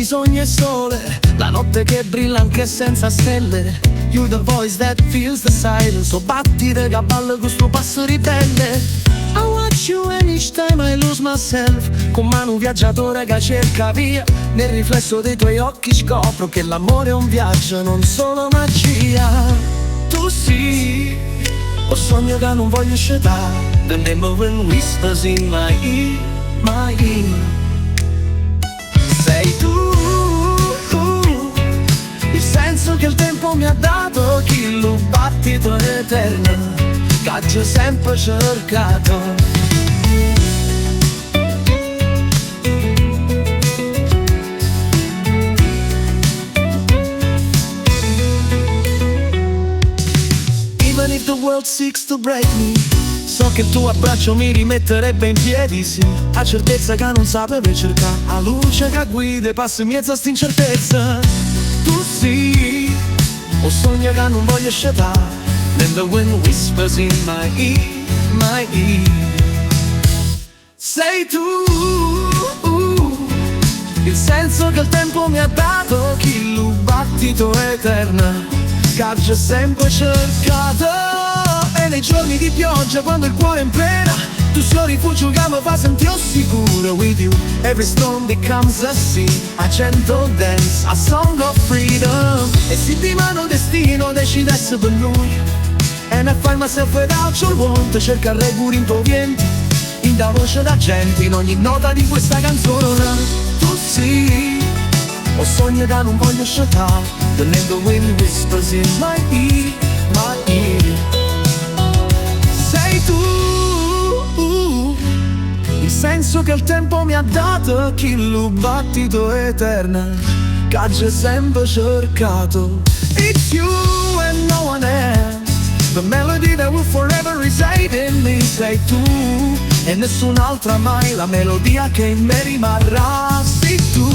bisogno 'e sole, la notte che brilla anche senza stelle. You're the voice that fills the silence, 'o battito che balla cu sto passo ribelle. I watch you and each time I lose myself, come un viaggiatore che cerca via. Nel riflesso dei tuoi occhi scopro che l'amore è un viaggio, non solo magia. Tu sì, 'o sogno che nun voglio scetà. The neighboring whispers in my ear, my ear. Sei tu, il senso che il tempo mi ha dato, chillu battito eterno che ho sempre cercato. Even if the world seeks to break me, so che il tuo abbraccio mi rimetterebbe in piedi, sì. 'A certezza che nun sapevo cercare, 'a luce che guida e passa in mezzo a st'incertezza. Tu sì, 'o sogno che nun voglio scetà. Then the wind whispers in my ear, my ear. Sei tu, il senso che il tempo mi ha dato, chillu battito eterno che ho sempre cercato. E nei giorni di pioggia, quando il cuore è in pena, tu sei il rifugio che mi fa sentire sicuro. With you, every storm becomes a sea, a gentle dance, a song of freedom. E se dimane 'o destino decidesse per noi, and I find myself without your warmth, cercherei pure in tuo viento, in da voce da gente, in ogni nota di questa canzone. Tu sì, 'o sogno che nun voglio scetà. The name the wind whispers in my ear, my ear. Sei tu, il senso che il tempo mi ha dato, chillu battito eterno che ho sempre cercato. It's you and no one else, the melody that will forever reside in me. Sei tu e nessun'altra mai, la melodia che in me rimarrà. Sei tu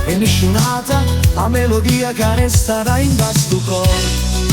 e nessun'altra, la melodia che resterà in questo cuore.